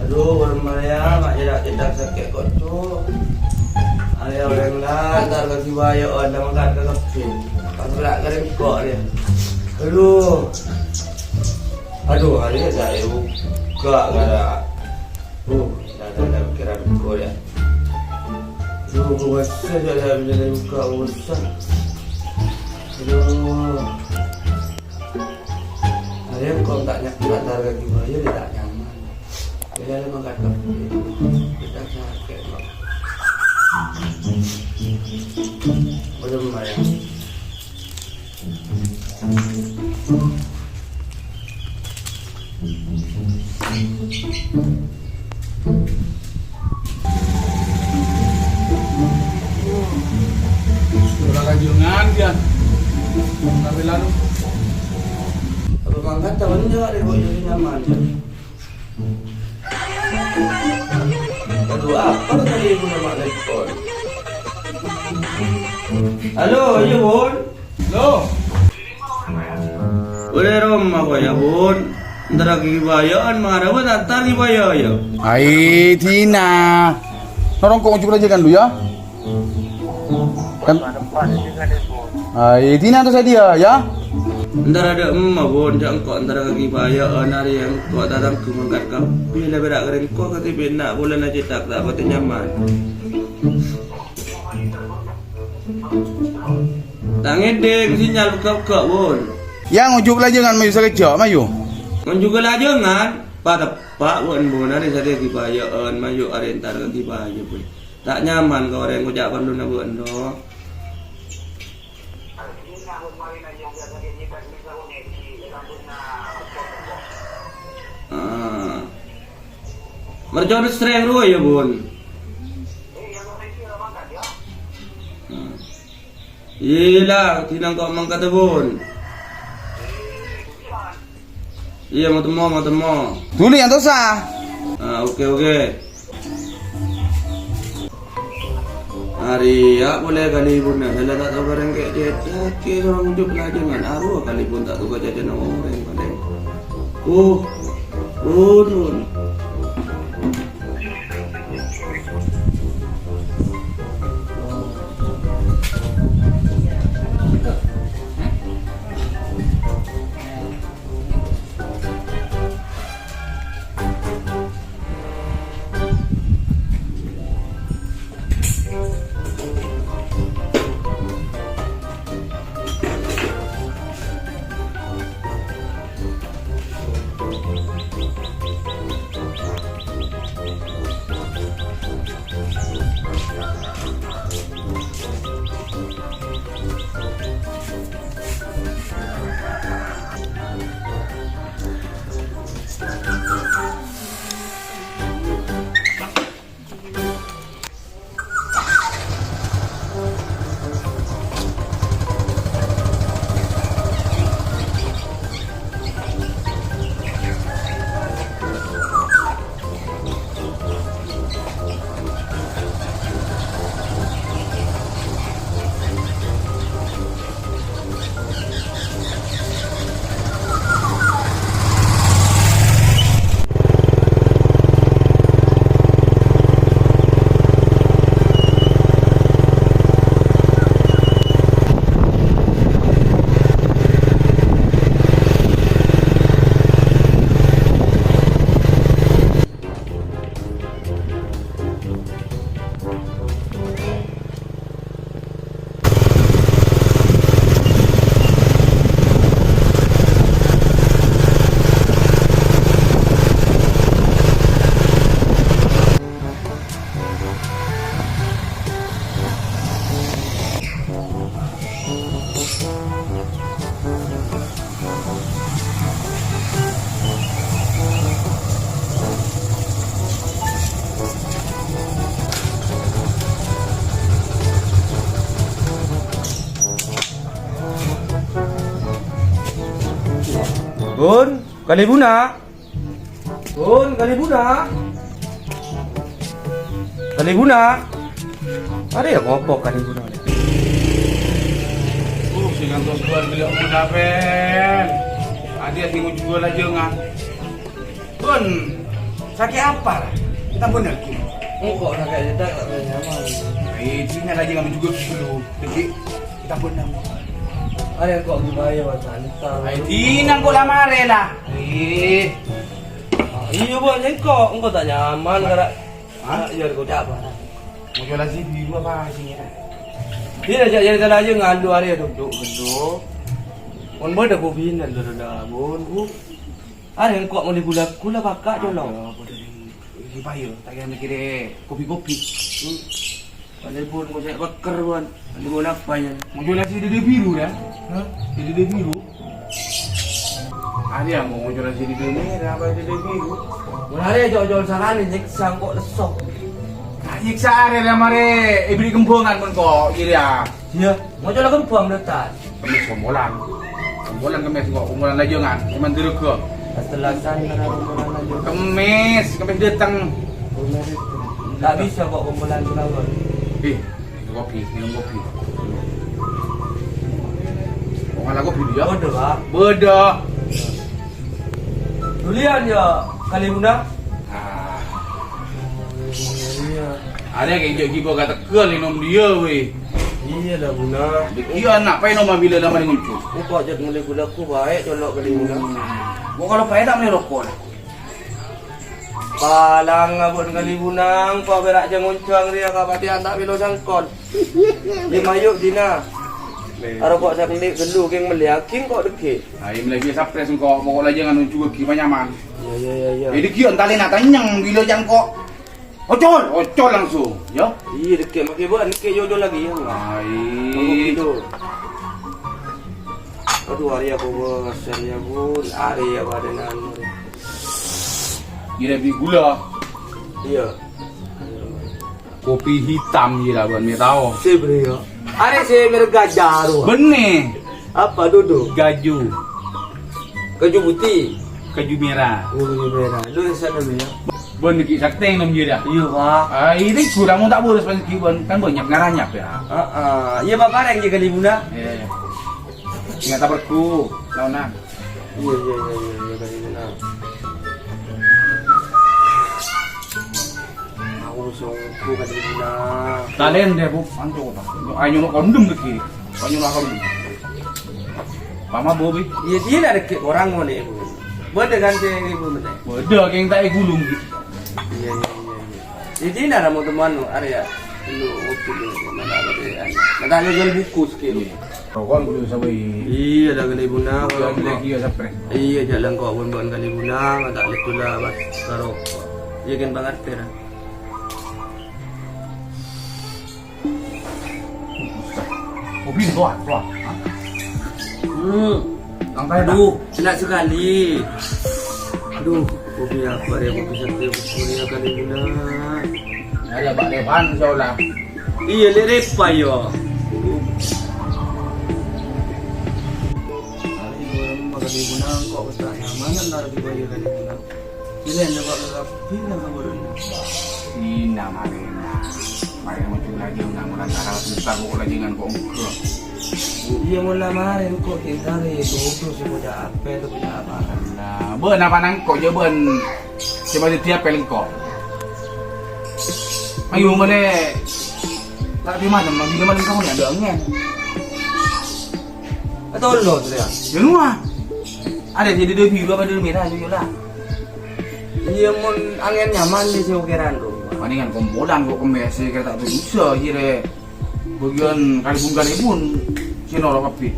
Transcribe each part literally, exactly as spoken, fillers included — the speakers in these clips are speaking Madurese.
Adu, bârâmma rèya, ma' jârâ' cètak sakè' koco. Arèya orèng la, entar ka jiwa, ya, ada mangkat ka kabbhi. Pas bârâ' ka rèngko' rèya. Adu. Adu, arèya jâ' èbukka' ghârâ. Uh, ada, ada pikiran ko, ya. Adu, bâsa, jâ' bisa èbukka', bâsa. Adu. Arèya engko' ta' nya-, ta' entar ka jiwa, ya, ta' nyaman. Ya, ya, mangkat ka. Kita sakè', Pak. Bârâmma rèya. Ora kanjungan, ya. Tapi lalu. Apa mangkat, teman, ya, ada gua jadi nyaman, ya. Aduh, apa tadi ibu nama telepon? Halo, iya, Bun. Lo. Oleh Roma kok ya, Bun. Entar lagi bayaan, marah, Bun, entar lagi bayaan, ya. Ai, Dina. Norong kok ujuk aja kan lu, ya? Kan? Ai, Dina tuh saya dia, ya? Entar ada emak, Bun, cak engkok entar lagi bayaan, hari engkok datang ke mangkat kabbhi, lebih rak kerengkok, katanya nak bulan aja tak, tak apa tuh nyaman. Tang ngedhing sinyal pegghâ'-pegghâ', Bun. Ya, ngonjuk lajengan mayu sakejjhâ', mayu. Ngonjuk lajengan, pateppa', Bun, Bun, arè satèya ghibâ bâjâ'ân, mayu arè entar ka ghibâ bâjâ, Bun. Ta' nyaman ka orèng ngoca' parlona bâ'na, do. Ah. Mercon srèng rowa ya, Bun. Hmm. Iyâ la, dinah kok mangkat, Bun. Iyâ, matemmo, matemmo. Dhuli, antosa. Ah, oke, oke. Arèya polè kalèbunna, sala ta' tao bareng kè' cètak, kè' soro ngonjuk lajengan. Arowa kalèbun ta' tao kajhâjhâna orèng palèng. Oh, oh, Bun. Bun, kalèbunna. Bun, kalèbunna. Kalèbunna. Arèya kopok kalèbunna. Uh, Dengan tujuan beli moda, Pen. Tadi asing jual aja, ngan. Pun, sakè' apa? Kita bener, Ki. Engko' sakè' jhâ' ta' nyaman. Ai, sini aja ngambil juga dulu. Jadi, kita bener. Arè engko' bhâi, Wa, santai. Ai, dina engko' la marè la. Eh. Ah, iyâ, Bu, engko', engko' ta' nyaman, kara. Hah? Iyâ, engko' ta' apa. Mau jual sih di dua apa sih, ya? Iyâ, jhâ' jhâ' tana aja ngandu arè duduk, duduk. Mon bâdâ kopi nèng dâ-, dâ-, bun, Bu. Arè engko' molè ghulâ, ghulâ bâkka' colo'. Ayo, padâ di, di payo, ta' kira mikir kopi-kopi. Hmm. Padahal pun mau saya beker, Wan. Ada mau apa, ya? Mau jual si dede biru, ya? Hah? Si dede biru. Ada yang mau jual si dede merah, apa dede biru? Mun arè jol-jol sarane nyiksa engko' lesso. Nah, nyiksa arè lah mare ibri kembongan pun kok, iya. Iya, mau jual kembang daftar. Kemis kompolan. Kompolan kemis kok, kompolan lajongan. Emang dirego. Pas telasan karena kompolan lajongan. Kemis, kemis dateng. Kompolan itu. Tak bisa kok kompolan selawan. Ih, minum kopi, minum kopi. Kok malah kopi dia? Bodoh, Pak. Bodoh. Dulian ya, Kalimunah. Ah. Iya. Ada kayak jok jiwa kata kel minum dia, weh. Iya dah, Buna. Iya, anak apa yang nomor bila nama nguncung? Engko' jhât molè ghulâ ku baik, colo' Kalimunah. Gua kalau baik tak molè rokok lah. Palang abon Kalimunah, engko' berak jhâ' ngoncong rèya kapatèyan ta' mèlo sangkon. Yâ mayu' dina. Arokok sakelli' ghâllu kèng mellèyaghi engko' dhâggi'. Ayo mellè biasa pres engko', pokok la jhâ' ngoncong ghâggi' panyaman. Iya, iya, iya, iya. Jadi kion tali nak tanyang bila jangko. Ocol, ocol langsung, ya. Iya, dhâggi' makè bâ'na, dhâggi' jodoh lagi, ya. Ai. Tunggu gitu. Aduh, arè ya, bos, arè ya, bun, arè ya, badan anu. Kira bi gula. Iya. Kopi hitam, kira, bun, mi tao. Sih, Bro, ya. Arè sih merek gajah, tuh. Bener. Apa, Dodo? Gaju. Kaju putih. Kaju merah. Oh, kaju merah. Lu yang sana, ya? Bun, niki sakteng nom jira. Iya, Pak. Ah, ini kurang mau tak boros pas ki, bun. Kan banyak ngaranyap, ya. Heeh. Iya, Bapak, yang jaga Kalimunah. Iya, iya. Ingat apa ku, lawan. Iya, iya, iya, iya, iya, Kalimunah. Aku songko Kalimunah. Kalian deh, Bu, antuk apa? Ayo, no kondom ke kiri. Ayo, no kondom. Mama, Bu, bi. Iya, dia ada ke orang mau nih, Bu. Bener kan, saya ibu, bener. Bener, yang tak gulung, gitu. Iya, iya, iya, iya. Jadi, nah, mau teman, no, area. Lu, waktu lu, mana ada deh, anu. Nah, tak jual buku, sekilo. Iya. Rokok dulu, sawi. Iya, dah, Kalimunah, kalau iya, mau. Iya, sapre. Iya, jalan kok, bun-bun Kalimunah, tak lihat pula, Mas. Karo. Iya, kan, banget, ya, dah. Kopi, wah, wah. Hmm. Langkai, aduh, enak sekali. Aduh, kopi apa ya? Kopi satu, kopi Korea Kalimunah. Ada Pak Levan, seolah. Iya, lek Repa, yo. Kalimunah, kok tak nyaman, ntar di Bayu Kalimunah. Ini yang dapat lengkap, ini yang kamu. Ina marena. Marena muncul lagi, undang-undang karal susah, kok lagi ngan kok enggak. Iya, mula marena kok tinggal itu, itu sih punya apa, itu punya apa. Nah, bu, napa nang kok jawaban? Coba di tiap pelengko. Ayo, mana? Tak di mana, mana kamu nih ada angin? Atau lo, Trian? Ya, lu ah. Ada jadi dua biru apa dua merah juga lah. Iya, mon angèn nyaman nih, sih, okeran, tuh. Palingan kompolan kok kembe sih, kata tuh bisa, akhirnya bagian kalibun-kalibun, sih, noro kabeh.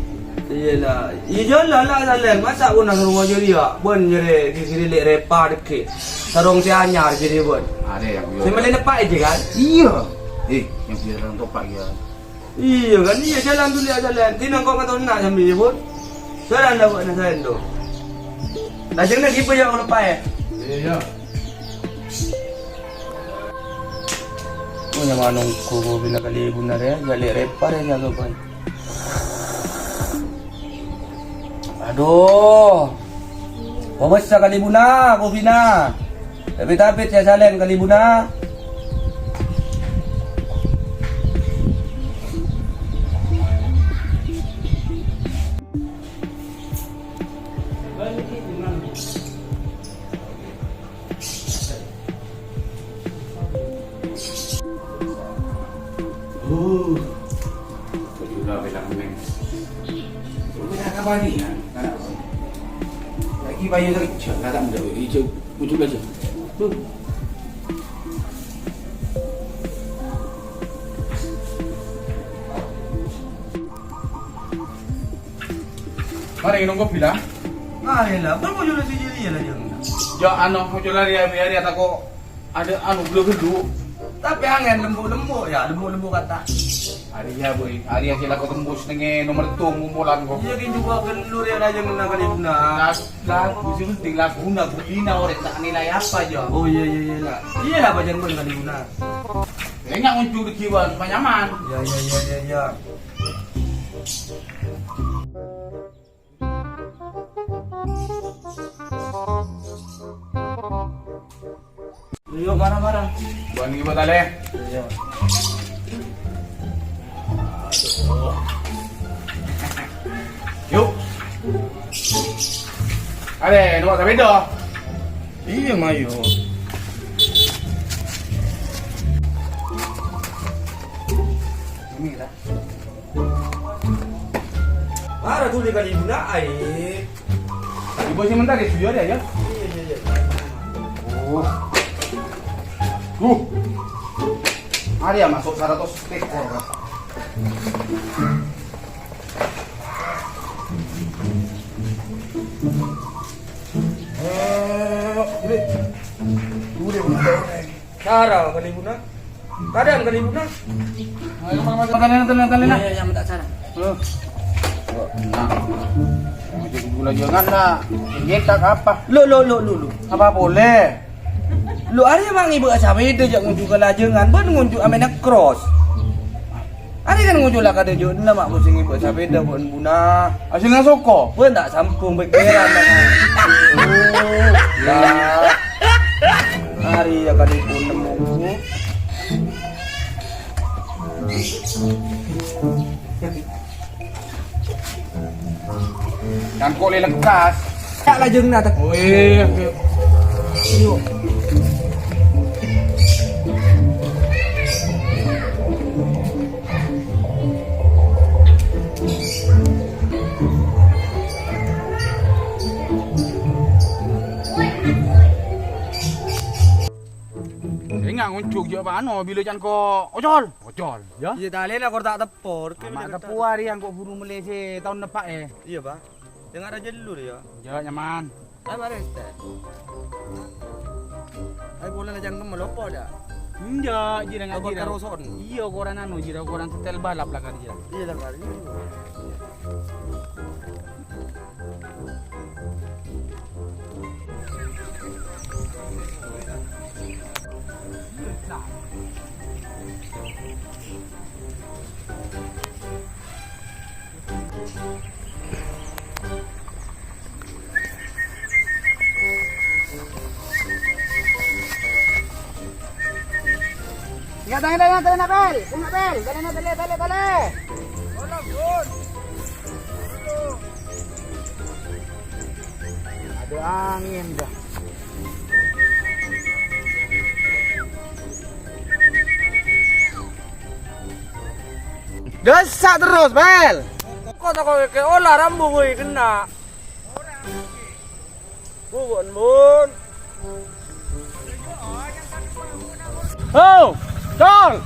Iya lah. Iya, jalan lah, jalan. Masa aku nang rumah jadi ya? Bon, jadi di sini lek Repa deket. Sarung si anyar jadi, Bon. Ada yang saya malah nepak aja, kan? Iya. Eh, yang biar orang topak, ya. Iya kan, iya, jalan dulu ya, jalan. Ti nang kok ngatona sambil nyebut. Jalan dah buat nasain tuh. Lajeng lagi apa ya kalau pae? Iya. Oh, yang mana kok bina kali benar ya, jadi repar ya jaga pan. Aduh. Wabessa kalibuna, kopina. Tapit-tapit ya salen kalibuna. Uh, baju rapi lah, Neng. Udah kapan nih, ya? Lagi banyak kerja, kata menjauh, hijau, ujung aja. Uh. Mari nunggu bilang. Ah, iya lah. Kan mau jual sijil iya lah, Jang. Ya, anu, mau jual hari, hari, hari, atau kok ada anu, belum dulu. Tapi angèn lembu'-lembu' ya, lembu'-lembu' kata. Hari ya, boy. Hari ya, sila kau tembus nenge nomor tung kumpulan kok. Iya, kan juga kan lu ya, raja menang kali guna. Lah, lah, sing penting laguna, budina, orèng tak nilai apa, Jang? Oh, iya, iya, iya, lah. Iya lah, pajan pun kali guna. Enggak muncul di kiwan, supaya nyaman. Ya, ya, ya, ya, ya. Yuk, mara-mara. Bukan gitu, Tale. Iya. Aduh. Yuk. Are, numpak sepeda. Iya, Mayu. Ini lah. Mara tuli kali guna ai. Ibu sementara ya, sudah ya, ya? Iya, iya, iya. Oh. Uh. Hari ya masuk seratus ekor. Eh, ini. Udah, udah. Cara kali guna. Kadang kali guna. Ayo, Mang, Mang, talen, talen, talen, nah. Iya, iya, minta cara. Loh. Nah. Yang itu gula jangan, nah. Nyetak apa? Lo, lo, lo, lo, lo. Apa boleh? Lo, hari emang ibu asapeda jak ngunjuk kalajengan, ben ngunjuk amena cross. Hari kan ngunjuk lah kada jok, nah, mak pusing ibu asapeda, ben buna. Hasilnya soko? Ben tak sambung pikiran, nah. Oh, ya. Hari ya kali pun nemu. Cangkok lelekas. Tak lajeng na tak. Oh, iya, iya. Iyo. Enggak ngunjuk jok pano, bila can ko ocol, ocol, ya? Iya, talena kor tak tepor. Ama' tepo ari yang kok buru mele se taon nepa' e. Iya, Pak. Yang ada jalur ya. Ya, nyaman. Ayo, mari, Teh. Ayo, boleh lah, jangan melopo dah. Enggak, jira nggak Apa jira. Karoson? Iya, koran anu, jira koran setel balap lah kan, jira. Iya, lah, kali. Ya, tanya, tanya, tanya, Pel. Tanya, Pel. Tanya, tanya, tanya, tanya. Ada angin dah. Desak terus, Pel. Kok tak kau ke olah rambu gue kena. Bun, bun. Oh, Col.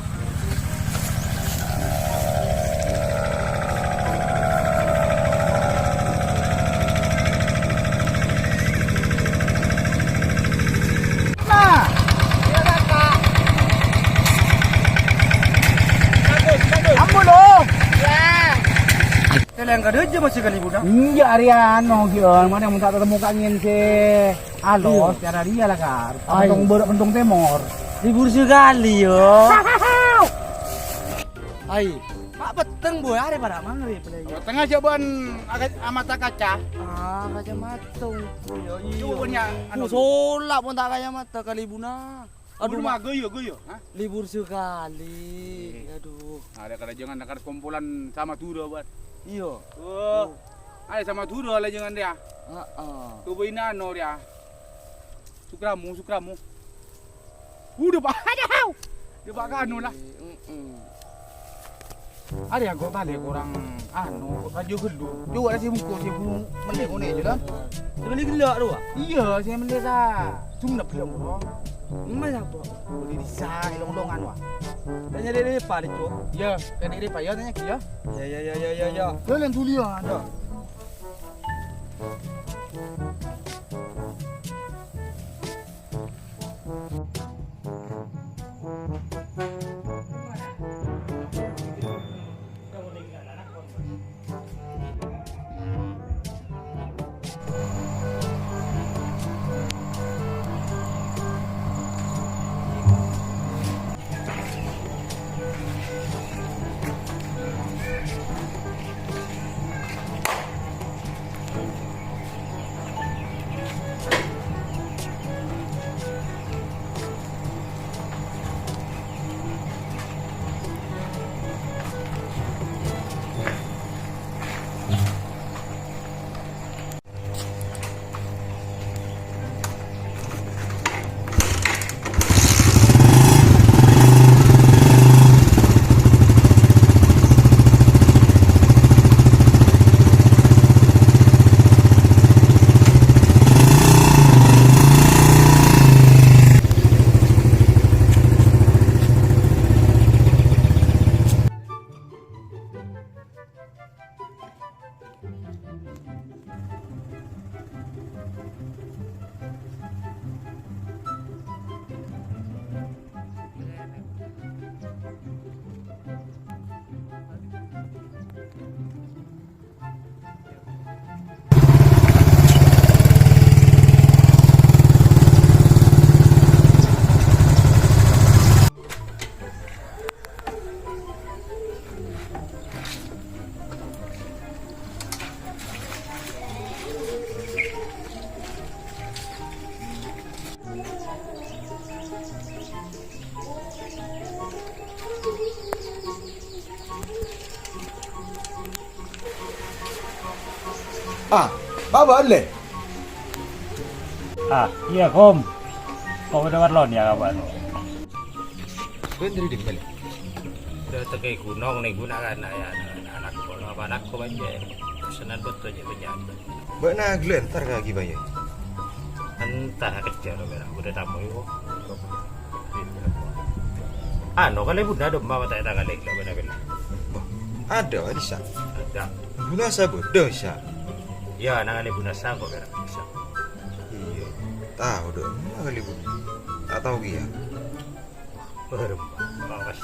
Nah. Ampun, Om. Ya. Kalian kada aja masih kali budak. Enggak, Rian, no, Gion. Mana yang minta ketemu Kak Ngin sih? Alos, cara dia lah, Kar. Ayo. Pentong barat, pentong temor. Libur sekali, yo. Ai, mak peteng, boy, are para mangri, play. Tengah jawaban aga-, mata kaca. Ah, kacamata. Yo, iyo. Coba punya, anu. Ku solap pun tak kacamata kali buna. Aduh, Aduh, Mak. Goyo, goyo, ha? Libur sekali. Hmm. Aduh. Ada kerajaan, ada kumpulan sama Madura, Wan. Iyo. Wah. Oh. Ayo sama Madura lah jangan dia. Heeh. Coba ini anu dia. Sukramu, Sukramu. Udah, Pak. Aduh. Dia Pak anu lah. Eh, mm-mm. Arèya engko' talè korang anu, rajâ ghâllu. Coba sè bungkus, sè bu-, mellè konè' jâ, Lan. Sè mellè ghellâ' rowa? Iyâ, sè mellè ta'. Jumlah belum, bro. Emma sapa? Udah bisa, elong-elongan, wa. Tanya Dede Repa, Cuk. Iyâ, kan Dede Repa, iyâ, tanya ki, iyâ. Iyâ, iyâ, iyâ, iyâ, iyâ, iyâ. Lan, lan, duli, ya, anda. Ah, Baba, le? Ah, iyâ, Kom. Kok udah warlon ya, kabar? Gue dari Dimbel. Udah teke gunong nih, guna kan, ya, anak, anak, anak, anak, anak, anak, anak, anak, Bâ'na ghellâ' entar ka Ki Bayu? Entar kejjhâ' rowa, udah tamoy kok. Anu, kalèbunna dâ' emma mata'è tangalebbhuna bâ'na ghellâ'. Bâh, adâ' wâ' dissa'? Adâ'. Bunasa bâdâ, Sa'? Iyâ, nang kalèbunna Sa' kok bârâmma, Sa'. Iyâ, tao dâ' emma kalèbunna. Ta' tao kèya. Bârâmma, Mas.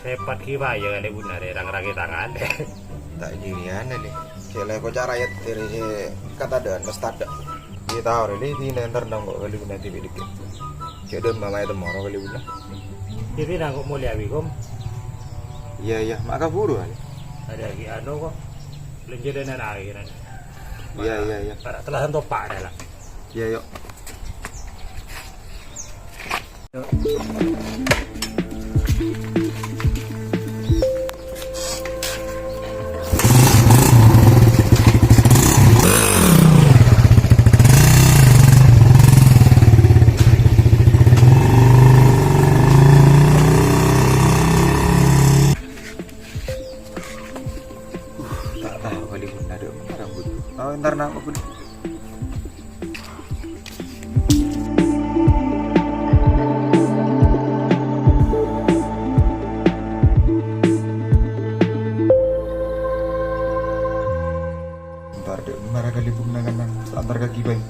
Sèpat ghi' bâjâ kalèbunna rè, rang-rangè tangan. Ta' jârèya, Lè. Cè' la èkoca' rajât dâri sè katadâ'ân, pas tadâ'. Iyâ tao rè, Lè, dinah entar nangko' kalèbunna dhibi'-dhibi'. Cè' dâ' emma maètemmo ro kalèbunna. Dhibi' nangko' molèya bi', Kom. Iyâ, iyâ, ma' kabhuru, Lè. Adâ' ghi' anu, kok. Lènjâlânan aèran. Iyâ, iyâ, iyâ. Para' tellasan topa' rè, la. Iyâ, yo. Uh, ta' tao kalèbunna dâ' emma rambut. Oh, entar nangko' budi. Entar dâ' emma ra kalèbunna kan, entar ka Ki Bayu.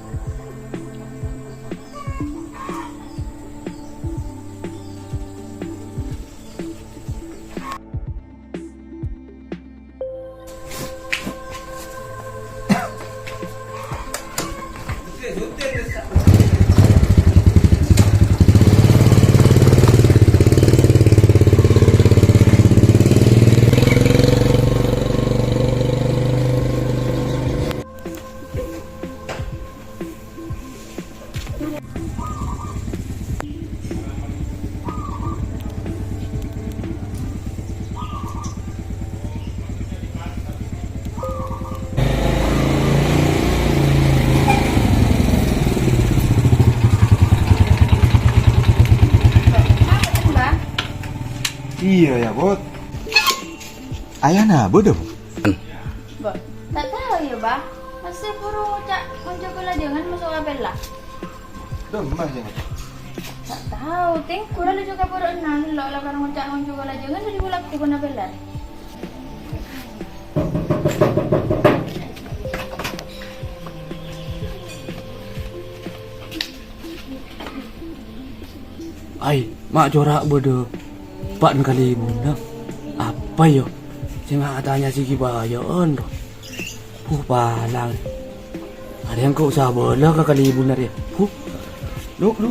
Iyâ, ya, Bot. Ayana bâdâ, Bu? Bo, ta' tao yâ, Bah. Masih buru ngoca' ngonco kalajengan maso' ka pella. Dâ' emma sè ngoca'? Ta' tao, tèngghu la jhughân buru ennal, lo' la karo ngoca' ngonco kalajengan, dâri bulaku kona pella. Ai, ma' cora' bâdâ eppa'na kalèbunna. Apa, yâ? Sè ma' atanya sè ghibâ yâ, onro. Huh, palang. Arèya engko' sabâlâ ka kalèbunna rèya. Huh. Lu, lu.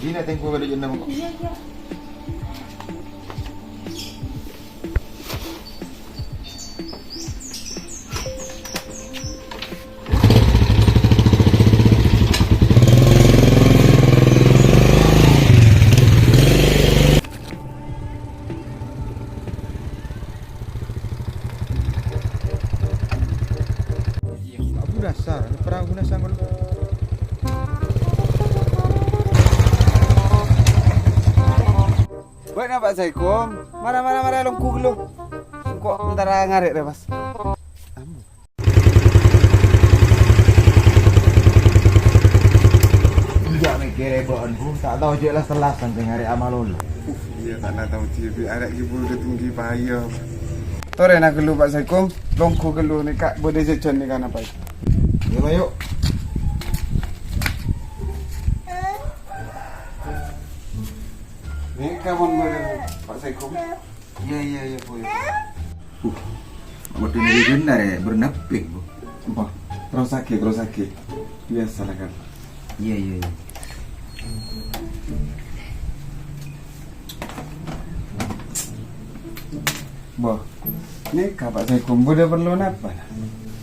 Dina tèngghu bâdâ jhâ' enna' engko'. Iyâ, iyâ. Iyâ, Pak Bunasa, perahu Bunasa ngono. Bâ'na, Pak Saikom. Mara, mara, mara, longghu ghâllu. Engko' entara ngarè' rè, pas. Ampon. Enjâ' mèkkèrè bâ'en, Bu. Ta' tao jhâ' las-tellasan sè ngarè' amalolo. Uh, iyâ, ta' la tao jiyâ, arè' ghibur dâteng ghibâ yâ. Torèna ghâllu, Pak Saikom. Longghu ghâllu nèka, bâdâ jhâjhân nèka napa? Iyâ, mayu. Nèka mon bâdâ, Pak Saikom. Iyâ, iyâ, iyâ, Bu, iyâ. Uh, waduh, nèka bhender yâ, bernapik, Bu. Empa, terrosaghi, terrosaghi. Biyasa la, kan. Iyâ, iyâ, iyâ. Bo, nèka, Pak Saikom, bâdâ parlo napa, na?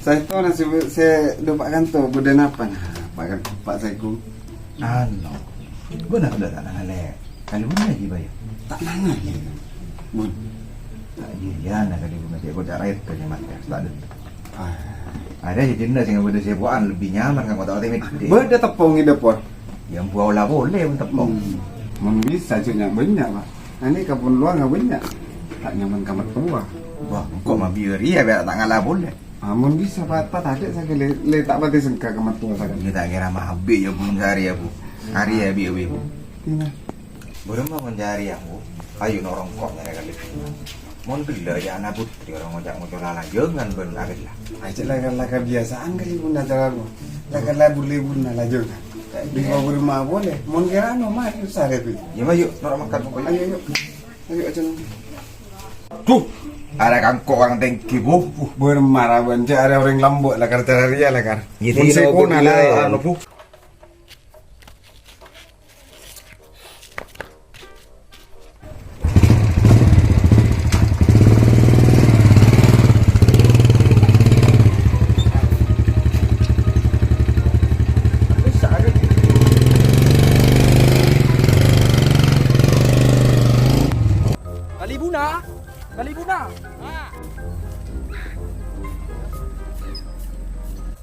Saèstona sè, sè dhu Pak Kanto, bâdâ napa, na? Pak Kan-, Pak Saikom. Anu, bâ'na ghellâ' ta' nangalè kalèbunna, Ji, Bayu? Ta' nangalè, Bun. Ta' jiyâ, na kalèbunna cè' koca' raèt ka Nyaman, ya, ta' dâ'. Ah. Arèya jâdina sè bâdâ sèpo'an lebbi nyaman ka koca' otemit. Bâdâ teppong è dâpor. Ya, embuwâ ola polè mon teppong. Hmm. Mon bisa, jhâ' nya-, bânnya', Pak. Ane kapon lowang bânnya'. Ta' nyaman ka mattowa. Wah, engko' mabiyâr iyâ, Pak, ta' ngala polè. Amun bisa, Pak, Pak, tadâ' sakèlè, lè ta' patè sengka ka mattowa sakèlè. Iyâ, ta' kèra mabit, ya, Bu, sehari, ya, Bu. Hari, ya, bi, bi, Bu. Tina. Bârâmma mon sehari, ya, Bu? Ayo, norong kok nyarè kali. Mon ghellâ', ya, ana putri, orang ngoca'-ngoca' lalajângan bân aghellâ'. Aja la-, la kabiyasaan kali, Bu, na, cara, Bu. La kalabur-leburna lajângan. Di bârâmma polè. Mon kèra, no, mari, usah, ya, Bu. Ya, ma, yuk, norong makan, Bu, yuk. Ayo, yuk. Ayo, aja nunggu. Duh, arè kangko' orang tèngghi, Bu. Uh, bârâmma ra bân, cè' arè orèng lambâ' la kar cara rèya la kar. Iyâ, mon sè kona la, anu, Bu. Kalèbunna, kalèbunna.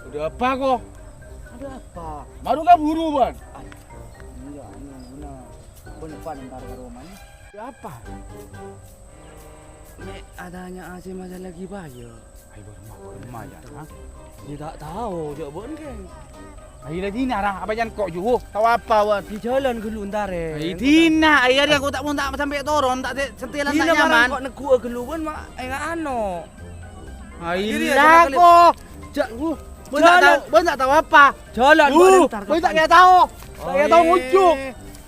Ada apa kok? Ada apa? Baru kaburu, Bang. Ay, iya, anu, bener. Bener, Pak, ntar ke rumah nih. Ada apa? Nek adanya A C masalah gibah, ya. Ayo, bârâmma, bârâmma, ya, ha? Ya, ta' tao, jhâ' bân, Keng. Ayo, la dina, ra, apa jhân ko', Ju? Tao apa, Wan? Di jalan ghâllu, entar, eh. Ayo, dina, ayo, arè, aku ta' mon ta' sampè' toron, ta' te-, setelan ta' nyaman. Dina, kok neggu'â ghâllu, Wan, ma-, eh, anu. Ayo, la, kok. Jhâ-, uh, bân ta' tao, bân ta' tao apa? Jalan, uh, bân entar, bân ta' kèya tao. Ta' kèya tao, ngujuk.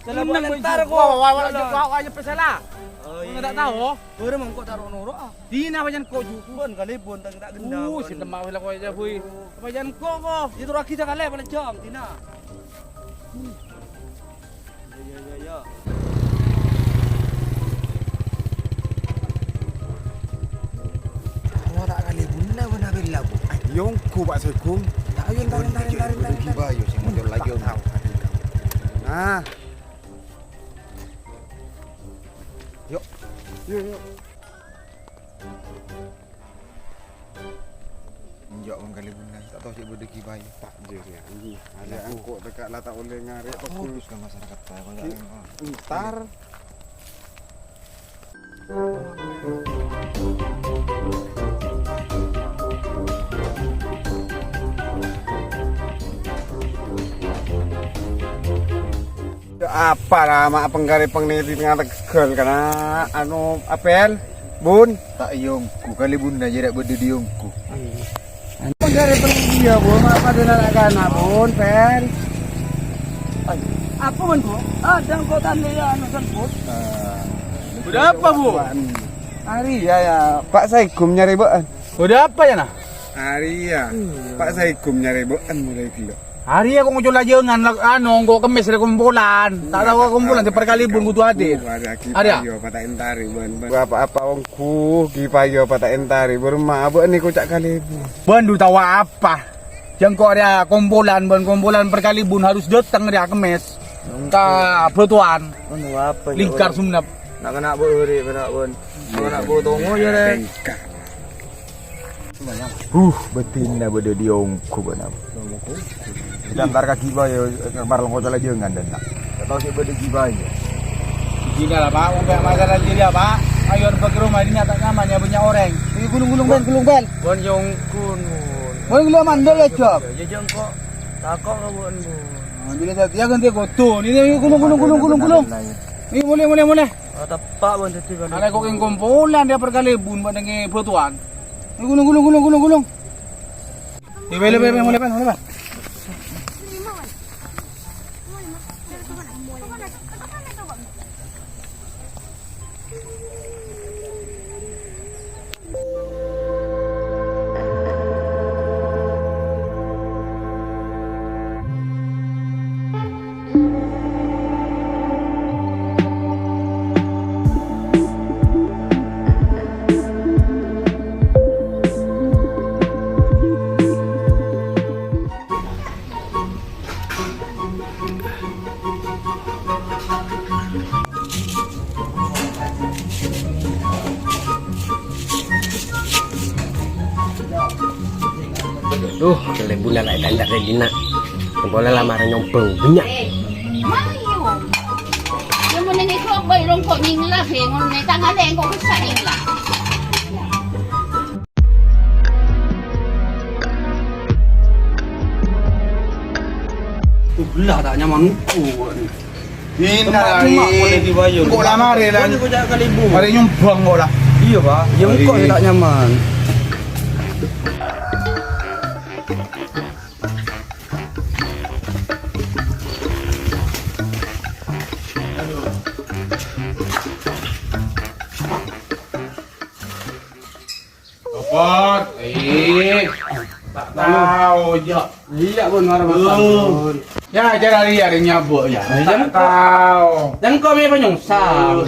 Salah, bân entar, kok. Wah, wah, wah, wah, wah, nyepè salah. Oh, iya. Bân ta' tao. Bârâmma engko' ta' ro'-noro', ah. Dina bâjâna ko' jhubân kalèbun ta' ta' gendhâ. Uh, sè temma' wèla ko' jhâ' bui. Bâjâna ko', ko'. Èterroghi sakalè palèjâng dina. Iyâ, iyâ, iyâ, iyâ. Ayo, ta' kalèbunna bâna bella, Bu. Ayo, engko', Pak Sègong. Ta' ayo, entar, entar, entar, entar, entar. Ghi bâ, yo, sè motor laju. Nah. Yo. Yo, yo. Enjâ' mon kalèbunna, ta' tao sè bâdâ ghi bâi. Ta' jârèya, engko' tèka' la ta' ollè ngarè', bagus ka masyarakat, ta' ollè. Entar. Apa la, ma' pengkare pengni di tengah tegal kana, anu, Apel, Bun? Ta' yongku, kali Bun aja dak beda di yongku. Pengkare pengni dia, Bun, apa dengan anak-anak, Bun, Pel? Apa, Bun, Bu? Ada angkotan dia, anu, kan, Bu? Udah apa, Bu? Hari ya, ya. Pak Saigum nyari ba'an. Udah apa ya, nah? Hari ya. Pak Saigum nyari ba'an mulai gila. Hari ya kok ngucul ajangan, la-, anu, kok kemis ada kumpulan. Tak tahu kumpulan, di perkali pun butuh hadir. Ada. Ada. Apa-apa ongku, kipayo apa ta' entari. Baru ma' abak ni kocak kali, Bu. Bandu tahu apa? Jangko ada kumpulan, ban kumpulan perkali bun harus datang dia kemis. Ka Batuan. Anu apa ya, Lingkar Bun? Sumenep. Nak kena Bu Uri, kena Bun. Nak kena Bu Tongo ya, deh. Huh, betina beda di ongku, bana. Kita antar kaki ba ya, mar lengko salah jangan dan nak. Tak tahu sih beda di ba ya. Gini lah, Pak. Umpama masalah diri ya, Pak. Ayo, bagi rumah ini nyata nyaman ya, banyak orang. Ini gulung-gulung, Bel, gulung, Bel. Bon yongku, Bun. Bon gulung mandul ya, Job. Ya, jangko. Takok ka Bun, Bun. Nah, bila tadi ya ganti koto. Ini, ini gulung, gulung, gulung, gulung, gulung. Ini mulai, mulai, mulai. Ah, tepak, Bun, tadi balik. Ada kok yang kumpulan dia perkali bun, pada nge Batuan. Ini gulung, gulung, gulung, gulung, gulung. Ini bela, bela, mulai, bela, mulai, bela. Duh, kelebunan ae kandha' e dina. Engko' la lamar nyombang bannya'. Eh, mayu. Ya, mon neng itu apa, irung kok nyingla, bingung nih, tangan engko' bisa nyingla. Ulah tak nyaman engko'. Bina, tempat cuma boleh dibayar. Engko' la mare, la. Boleh kocak kali, Bu. Mare nyombang engko' la. Iya, Pak. Ya, engko' tak nyaman. Cepet. Eh. Tak tahu, Jo. Iya, Bun, marah makan, Bun. Ya, cara dia ada nyabuk, ya. Iya, tak tahu. Dan kok me' panyungsang?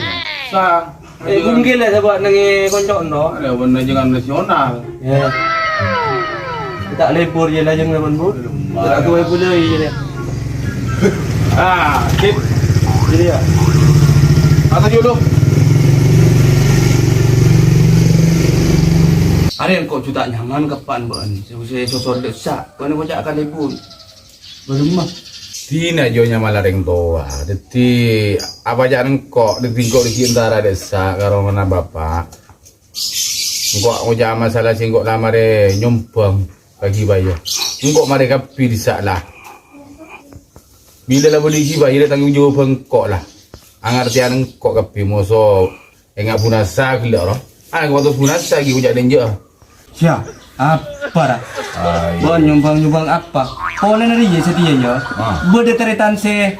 Sang. Eh, gunggil ya, coba nengi konco, no. Ada warna jangan nasional. Ya. Kita libur ya, lajeng, Bun, Bu. Kita tuh, Bu, ya. Ah, sip. Jadi ya. Mata dulu. Are engko' juta nyaman kapan, Bun? Sosor desa. Bun, bocah akan libur. Bun, mah. Dina jo nyaman lareng towa. Daddi, apa ja engko'? Daddi engko' di antara desa karo mana bapak. Engko' ngoca' masalah sing engko' lamare nyombang ka Gibayo. Engko' mare kabbi dissa' la. Bila la bali Gibayo, tanggung jawab engko' la. Angarteyan engko' kabbi moso enga' bunasa gella' ro. Ana' waktu bunasa gi ngoca' denja'. Sia, apa ra? Bun nyombang-nyombang apa? Polana riya satèya ya. Ah. Bâdâ tarètan sè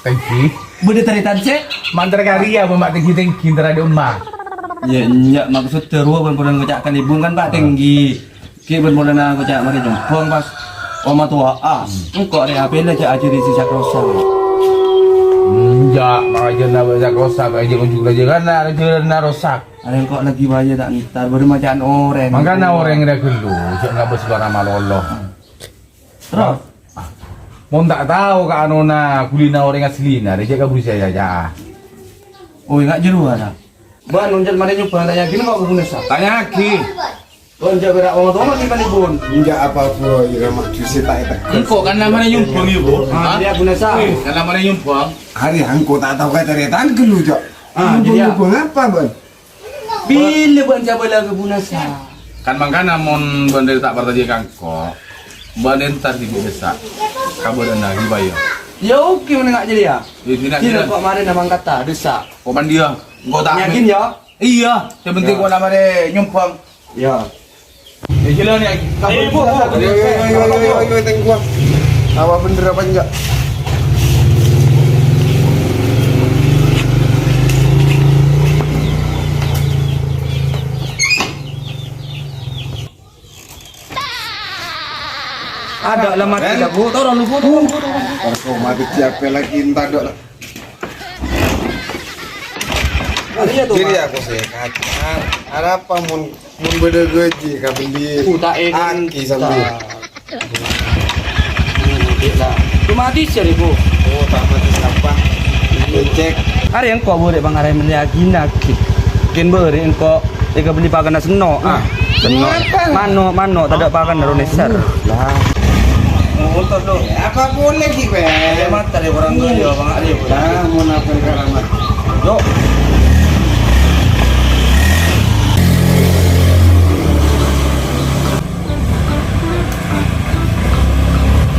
Tèngghi. Bâdâ tarètan sè. Mantar karya apa mak tèngghi-tèngghi entar adâ' omma. Ya, enjâ' maksud terus bân polana ngoca' kalèbun kan, Pak, tèngghi. Ki bân polana ngoca' marè jombang pas omma towa. Ah, engko' arè apèna jâ' ajhâri sè sak-rosak. Enjâ', mak ajhârna sak-rosak, ajhâr unjuk rajâ kan, ajhârna rosak. Arè engko' laghi bâjâ ta' entar, bâdâ maca'an orèng. Mangkana orèng rè ghâllu, jâ' ngabâs suara malolo. Terus? Mon ta' tao ka anona ghulina orèng aslina, rè jâ' kabhuru sè ajhâjâ. Oh, enggak jeru, ana. Bân, onjhât marè nyoba, tanya'aghi kok ka Bunessa. Tanya'aghi. Onjhât bârâ' omma towa ghi' kalèbun. Enjâ' apa, Bu, ira mak juse ta' ètegghes. Engko' kan namana nyombang, ya, Bu? Ah, hah? Iya, Bunessa. Wih, kan namana nyombang. Arè engko' ta' tao ka tarètan ghâllu, Cok. Ah, iya. Nyombang apa, Bân? Bilâ bâ'na jhâ' bâlâ ka Buna, Sa? Kan mangkana mon bâ'na ta' parcajâ ka engko', bâ'na entar dhibi' dissa'. Kabhârâna ghibâ, yâ. Yâ, oke, mending jârèya. Yâ, dinna', dinna' dinna'. Kok marèna mangkaddhâ dissa'. Kok mandiyâ? Engko' ta' yakin, yâ? Iyâ, sè pentèng kok la marè nyombhâng. Iyâ. Yâ, jhâlân, yâ. Ayo, Bu, Bu. Ayo, ayo, ayo, ayo, ayo, tengok gua. Apa bhender apa enjâ'? Adâ' la matè, Bu. Torong lu, Bu. Torong, Bu, torong. Torong, mati siapa lagi? Entah, dok. Arèya to, Pak. Jadi aku sè kacang. Arapa mon, mon bâdâ ghâji kabelli. Uta'è kan aki sambi. Cuma mati sè, Bu. Oh, ta' mati sapa? Becek. Arèya engko' bârâ' pangarèya mellèyaghi naghi. Kèng bârâ' engko' èkabelli pakanna senno'. Ah, senno'. Mano', mano', tadâ' pakanna ro nèser. Lah. Motor, Dok. Apa boleh, Ki, Ben? Ada motor ya, orang tua ya, Bang Arif. Lah, mau napa karamat? Dok.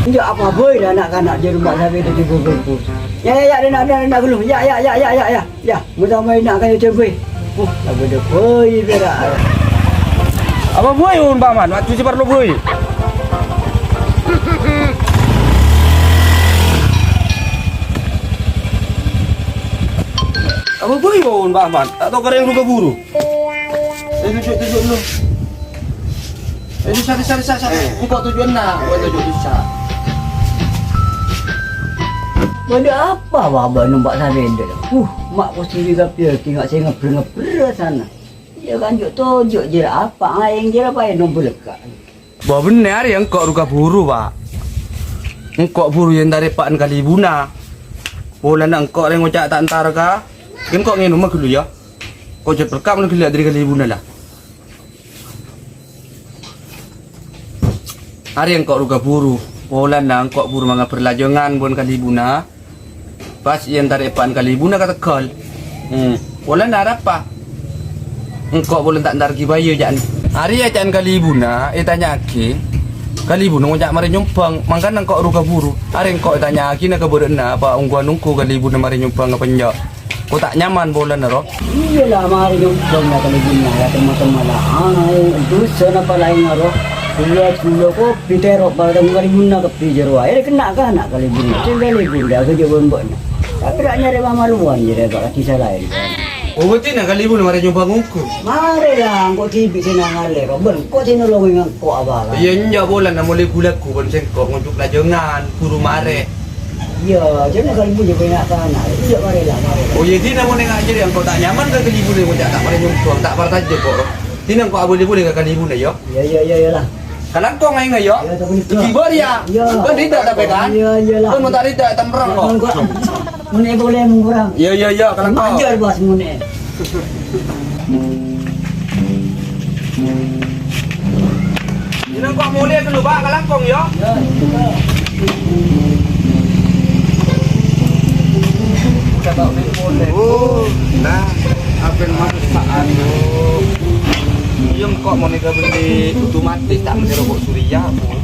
Enjâ' apa bhâi, ana'-kana' jârèya bâ' sampè' dhâddhi bhubur. Ya, ya, ya, dâna', dâna', dâna' ghâllu. Ya, ya, ya, ya, ya, ya. Ya, mutamaina kaya jâ bhâi. Uh, la bâdâ bhâi pèra'. Apa bhâi, on, Pak Man? Mak cuci parlo bhâi. Apa bhâi, on, Pak Man? Ta' tao karè ru kaburu. Eh, tuju', tuju' dulu. Eh, bisa, bisa, bisa, bisa. Eh. Engko' tuju'anna, engko' tuju' bisa. Bâdâ apa, Baba, numpa' sapèda? Uh, ma' posisi kabhâ, tinggal sè ngebreng-ngebreng sana. Iyâ kan, ju'-toju' jârèya apa? Aèng jârèya apa è nombor lekka'? Bâ bânnè arèya engko' ru kaburu, Pak. Engko' buru èntarè eppa'na Kalèbuna. Polana engko' rèng ngoca' ta' entar ka. Engko' ngènoma ghâllu, yâ. Ko' jhât pelka' mon ghellâ' dhâri Kalèbuna, la. Arèya engko' ru kaburu, polana engko' buru mangabbher lajângan bân Kalèbuna. Pas èntarè eppa'na Kalèbuna ka Tegal. Hmm. Polana arapa? Engko' polana ta' entar ghibâ, yâ, ca'na. Arèya ca'na Kalèbuna ètanya'aghi. Kalèbuna ngoca' marè nyombhâng, mangkana engko' ru kaburu. Arèya engko' ètanya'aghina ka bârâ'na apa ongghuwân ongghu Kalèbuna marè nyombhâng apa enjâ'. Ko' ta' nyaman polana, ro? Iyâ, la, marè nyombhâng, la, Kalèbuna, la, temma-temma, la. Ana, dusana palaènga, ro. Gula, gula kopi, tèro', pala tang Kalèbuna kabbhi jârowa. Èrè kenna' ka ana' Kalèbuna. Sèngghâ Kalèbuna, ghâjâ bân bâ'na. Tapè ra' nyarè mamaluwan, jârèya, Pak, kadhi salaèn. Oh, bhâdhina Kalèbuna marè nyombhâng ongghu. Marè, la, engko' dhibi' sè nangalè, ro. Bân engko' sè nolongè ngangko' abâ, la. Iyâ, enjâ' polana molè ghu-lagghu bân sèngko' ngonjuk lajângan, buru marè. Iyâ, jârèya Kalèbuna pèna' kana'. Iyâ, marè, la, marè, la. Oh, iyâ, dina mon enga' jârèya engko' ta' nyaman ka Kalèbuna, ngoca' ta' marè nyombhâng, ta' parcajâ, kok. Dina engko' abâli polè ka Kalèbuna, yâ? Iyâ, iyâ, iyâ, iyâ, la. Kalangkong aènga, yâ? Iyâ, ta' polè. Ghibâ rèya. Iyâ. Kan rida ta' pèkan? Iyâ, iyâ, la. Kan mon ta' rida, ètemreng, kok. Engko' mon è polè mon korang. Iyâ, iyâ, iyâ, kalangkong. Manjâr, bâs, mon è. Dina engko' molè ghâllu, Pak, kalangkong, yâ. Oh, nah, apa yang maksud saat itu? Iyâ, engko' mon èkabelli otomatis ta' mènta roko' Surya, Bu.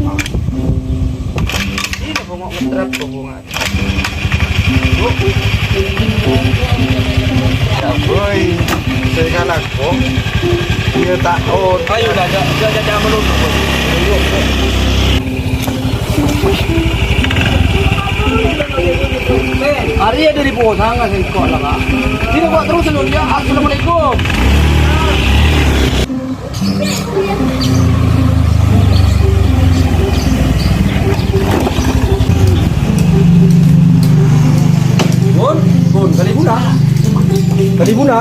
Ini bongok ngetrap, bongok. Ya, boy. Saya kalah kok. Dia tak on. Ayo, dah, dah, dah, dah, dah, menurut. Ayo, ayo. Arèya dhâri posanga sèngko' la, Kak. Sini, Kak, terus, ya. Assalamualaikum. Bun, Bun, Kalèbuna. Kalèbuna.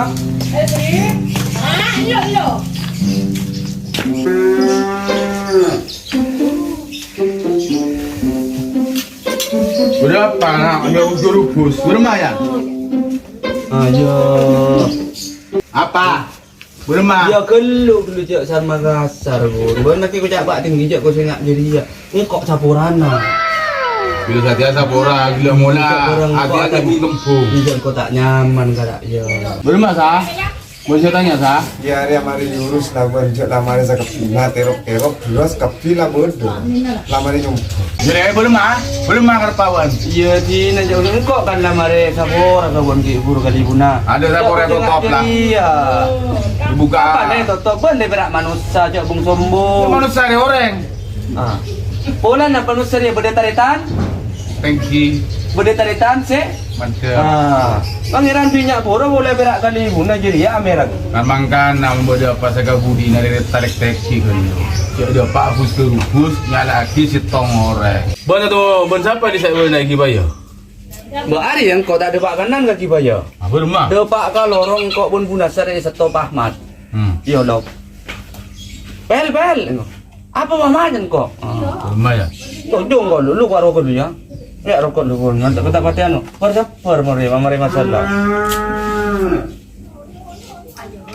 Udah apa, nak? Ya, udah rubus. Berma ya? Ayo. Apa? Berma? Ya, ghâllu, ghâllu, cak, sarma kasar, Bun. Bun, lagi ko cak Pak Tinggi, cak, ko sènga' jârèya. Engko' saporana. Bila saja sapora, gila mola. Hati-hati, engko' bung kembung. Iya, engko' ta' nyaman, kara', ya. Berma, Sa? Bân sè tanya, Sa? Iyâ, arèya marè lurus la, bân. Jhâ' la marè sakabbhina, terok-terok, bherrâs kabbhi la bâdâ. La marè nyombhong. Jârèya bâlem, ah? Bâlem, ah, kareppa bân? Iyâ, dinah jhâ' engko' kan la marè sapora ka bân ghi' buru kalèbunna. Adâ' sapora totop la. Iyâ. Buka. Apa nè totop bân dâ' pèra' manossa, jhâ' bung-sombong. Manossa rè orèng. Ah. Polana manossa rèya bâdâ tarètan? Tèngghi. Bâdâ tarètan sè? Mandhâr. Ah. Pangèran bânnya' buru polè pèra' kalèbunna jârèya amèreng. Kan mangkana mon bâdâ apa sè kabudina rè tarèk tèngghi ghâllu. Jhâ' dâpa' ghus-ghârubus nyala'aghi sèttong orèng. Bân to, bân sapa dissa' bân ghi bhâjâ? Bâ' arè engko' ta' dâpa' kanan ka ghi bhâjâ. Apa rumah? Dâpa' ka lorong engko' bun-buna sarè sèttong Ahmad. Hmm. Iyâ, Lok. Pel, pel. Apa mama jhâ' engko'? Ah. Rumah ya? Tojhu engko' lu, lu ka roko' lu ya. Ya roko' lu pon, ngantek kata pati anu. Sabbhâr, sabbhâr, marè, marè masalah.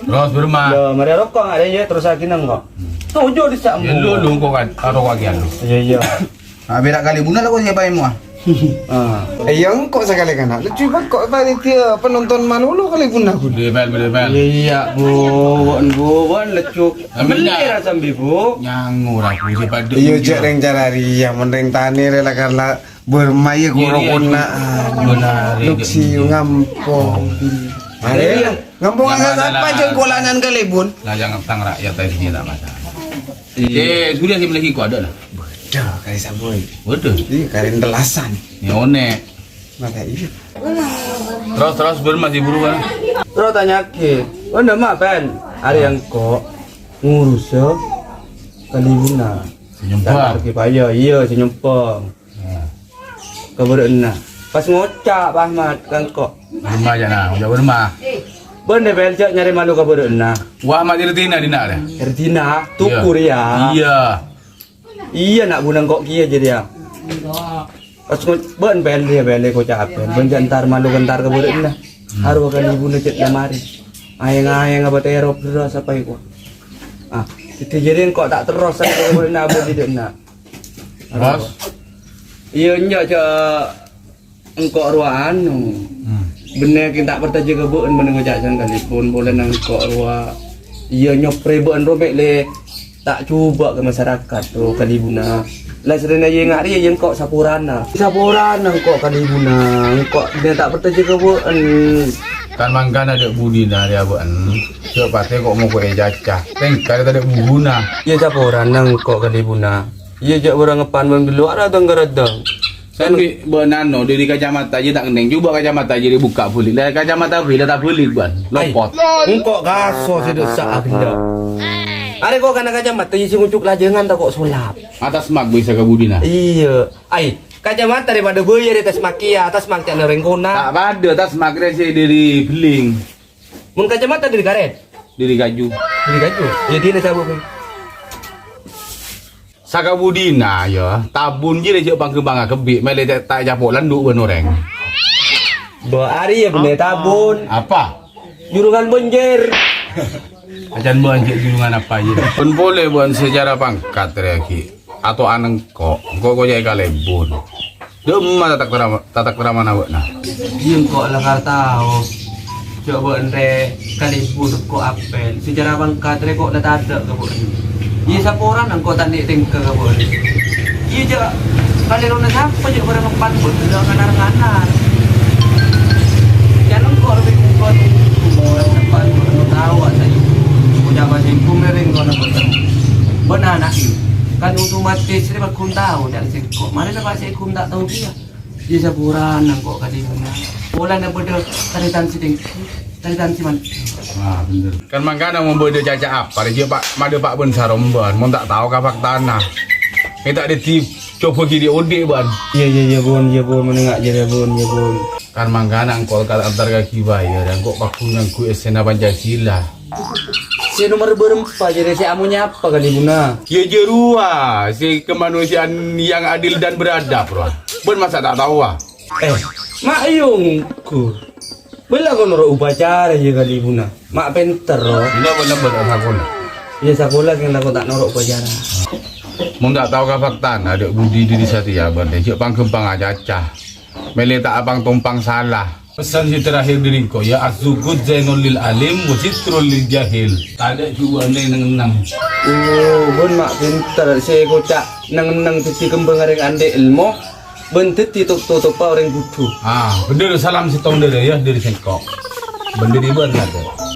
Terros, bârâmma? Lho, marè roko' ngarè ya, terros aghina engko'. Tojhu dissa' Ya, lu, lu, engko' kan, karo kaki anu. Iyâ, iyâ. Ah, pèra' kalèbunna la kok sè paèmo'a. Ah. Eh, ya, engko' sakalè kana'. Lejjhu kok panitia penonton malolo kalèbunna, Bun. Bel, bel, bel. Iyâ, iyâ, Bu. Bun, Bu, bun, lejjhu. Amin, Beli ya. Rasa mbi, Bu. Nyango ra, Bu, sè padâ Iyâ, mungkin. Jhâ' rèng cara rèya, mon rèng tanè rè la karla bârâmma ya Iyâ, iyâ. Koro-kona. Bun, ah, Luk rè, siyu rè. Ngampong. Arè, Iyâ. Ngampong Nyamana sapa la. Jhâ' kolanan kalèbun? Lah, jhâ' ngètang rakyat aja sih, tak masalah. Iyâ. Eh, surya sih lagi kok adâ' lah. Bâdâ, karè saboy. Bâdâ. Iyâ, karè telasan. Ya, onè. Maka iyâ. Terros, terros, bârâmma sè buru, kan? Terros tanya'aghi. Bâ'na ma', Pen? Arè engko' ngurus, ya. Kalèbunna. Sè nyombhong. Tanya'aghi, Pak, ya. Iyâ, sè nyombhong. Hmm. Kabârâ'ânna. Pas ngoca', Pak Ahmad, ka engko'. Bârâmma, ya, nah. Ngoca' bârâmma. Bâ'na, Pen, jhâ' nyarè malu kabârâ'ânna. Wah, ma' Erdina, Dina, ya? Erdina, Iyâ. Tukur, ya. Iyâ. Iyâ, na' bulâ engko' kèya jârèya. Pas ngon-, bâ'na bâli, bâli koca' bâ'na. Bâ'na jhâ' entar malu entar ka bârâ'na. Hmm. Arowa kalèbunna cè' la marè. Aèng-aèng apa terro bherrâs apa èko. Ah, dhâddhi jârèya engko' ta' terros ka bârâ'na abâli dâ'na. Terros? Iyâ, enjâ' jhâ' Engko' rowa anu. Hmm. Bânnè kèng ta' parcajâ ka bâ'na, bânnè ngoca' jhân kalèbun, polana engko' rowa. Iyâ, nyoprè bâ'na ro mè' lè ta' jhubâ' ka masyarakat ro kalèbunna. La sarèna iyâ nga' rèya iyâ engko' saporana. Saporana engko' kalèbunna, engko' bânnè ta' parcajâ ka bâ'na. Kan mangkana dâ' budina rèya bâ'na. Jhâ' patè ko' moko'è caca. Tèngka tadâ' buhuna. Iyâ, saporana engko' kalèbunna. Iyâ, jhâ' bârâ' ngeppan bân ghâllu ara tèng-ghârâddhâng. Kan bi-, bâ'na no, dâri kacamata jâ ta' ngennèng. Coba kacamata jâ dibukka' bâli'. Lah, kacamata bâli' la ta' bâli', bân. Ai, lopot. Engko' kaso sè dâ' sa'a ghellâ'. Arè ko' kana kacamata jâ sè ngunjuk lajângan ta' ko' solap. Atas mak bisa ka budina. Iyâ. Ai, kacamata daripada bâjâ dâ' atas mak kèya, atas mak ca'na rèng kona. Ta' padâ atas mak rè sè dâri bhelling. Mon kacamata dâri karèt? Dâri kaju. Dâri kaju. Iyâ, dinah sabuk, Bang. Sakabudina, ya, tabun jârèya jhâ' pangghâmpang aghâbbi', mèlè ta', ta' ècapo' landhu' bân orèng. Bâ, arè ya bânnè tabun. Apa? Jurungan bonjèr. Acan bâ'na jhâ' jurungan apa, ya? Pon polè bâ'na secara pangkat, rè, ghi'. Ato'an engko', engko' koca'è kalèbun. Dâ'emma tatak terama-, tatak teramana bâ'na? Iyâ, engko' la kar tao. Jhâ' bâ'na rè kalèbun ko' apèl. Secara pangkat rè ko' la tadâ' ka bâ'na. Iyâ, saporana engko' ta' andi' tèngka ka bâ'na. Iyâ, jhâ' kalèrona sapa jhâ' bârâ' ngeppan bâ'na nganar-nganar. Jhâ' engko' rè bengkon. Bârâ' ngeppan bâ'na tao asal. Ko' jhâ' pas sèngko' rè engko' na bâ'na. Bâ'na ana' kan otomatis rè pagghun tao jhâ' sèngko'. Marè la pas sèngko' ta' tao kèya. Iyâ, saporana engko' kalèbunna. Polana bâdâ tarètan sè tèngghi, tarètan sè man-, Wah, bhender. Kan mangkana mon bâdâ caca apa, rè jhâ' pa-, madâ pa' bân sarombân, mon ta' tao ka faktana. Mè' ta' dhâddhi coba ghi' dhi'-odhi', bân. Iyâ, iyâ, iyâ, Bun, iyâ, Bun, menenga' jârèya, Bun, iyâ, Bun. Kan mangkana engko' kal antar ka ghi' bhâjâ, rè engko' pagghun ngangghuy essèna Pancasila. Sè nomer bârâmpa jârèya sè amonya apa kalèbunna? Iyâ, jârowa, sè kemanusiaan yang adil dan beradab, rowa. Bân masa ta' tao, ah? Eh, ma' iyâ ongghu. Bâ'na la ko' noro' upacara iyâ kalèbunna. Ma' pènter, ro. Iyâ, bâ'na bâdâ sakola. Iyâ, sakola kèng la ko' ta' noro' upacara. Mon ta' tao ka faktana, dâ' budi diri satèya, bân jhâ' pangghâmpang acaca. Mèlè ta' apang-tompang sala. Pesan sè terakhir dâri engko', ya, az-zuhdu zainul lil alim wa sitrul lil jahil. Tadâ' jhuwâ neng-enneng. Oh, bân ma' pènter sè koca' neng-enneng dhâddhi kembhâng orèng andhi' èlmo, bân dhâddhi totop-totopa orèng budhu. Ah, bhendher, salam sèttong dârâ, ya, dâri sèngko'. Bân dâri bân ngajhâr.